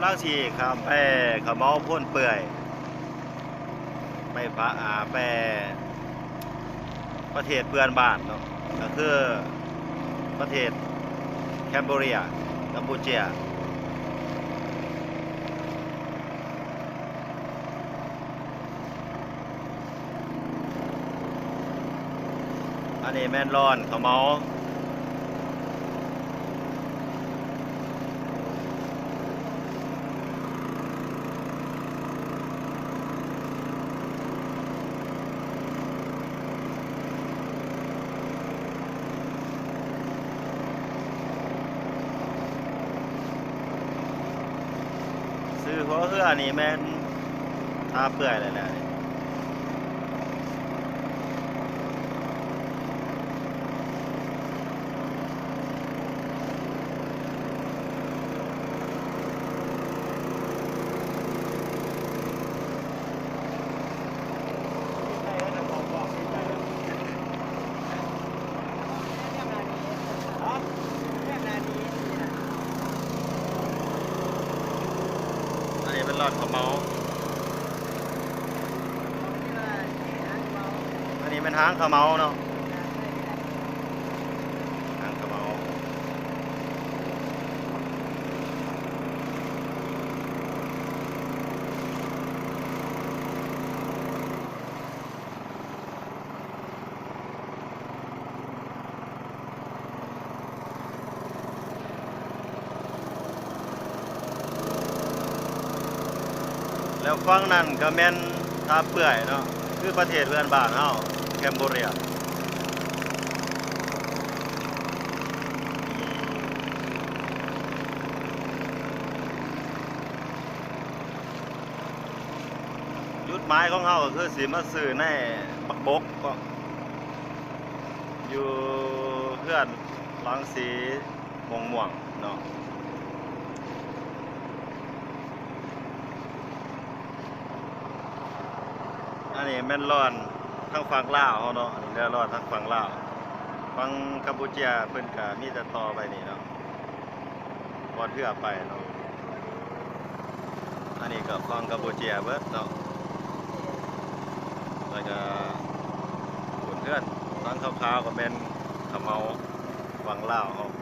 ກຳລັງຊິຂ້າມໄປຂະເໝົາໂພນເປື່ອຍ ໄປພະ ອ່າ ໄປປະເທດເພື່ອນບ້ານເນາະ ກໍຄືປະເທດແຄມໂບເຣຍ ກຳປູເຈຍ. ອັນນີ້ແມ່ນຫຼອນເຂົ້າເໝົາ. ຊື່ຫົວເຮືອນີ້ແມ່ນທ່າເປື່ອຍແຫຼະ. ອັນນີ້ແມ່ນຫຼອນເຂົ້າເໝົາ. ອັນນີ້ແມ່ນຫາງເຂົ້າເໝົາເນາະ ຫາງເຂົ້າເໝົາ. ແລ້ວຝັ່ງນັ້ນກໍແມ່ນທ່າເປື່ອຍເນາະ ຄືປະເທດເພື່ອນບ້ານເຮົາ ແຄມໂບເຣຍ. ຈຸດໝາຍຂອງເຮົາກໍຄືຊິມາຊື້ໃນບັກບົກເນາະ ຢູ່ເຮືອນຫຼັງສີມ່ວງໆເນາະ. ອັນນີ້ແມ່ນຫຼອນທາງຝັ່ງລາວເຮົາເນາະ ອັນນີ້ແຫຼະຫຼອນທາງຝັ່ງລາວ. ຝັ່ງກຳປູເຈຍເພິ່ນກໍມີແຕ່ຕໍ່ໄປນີ້ເນາະ ບ່ອນເຮືອໄປເນາະ. ອັນນີ້ກໍຝັ່ງກຳປູເຈຍເບິດເນາະ ແລ້ວກໍເຮືອນຫຼັງຂາວໆກໍແມ່ນຂະເໝົາຝັ່ງລາວເຮົາ.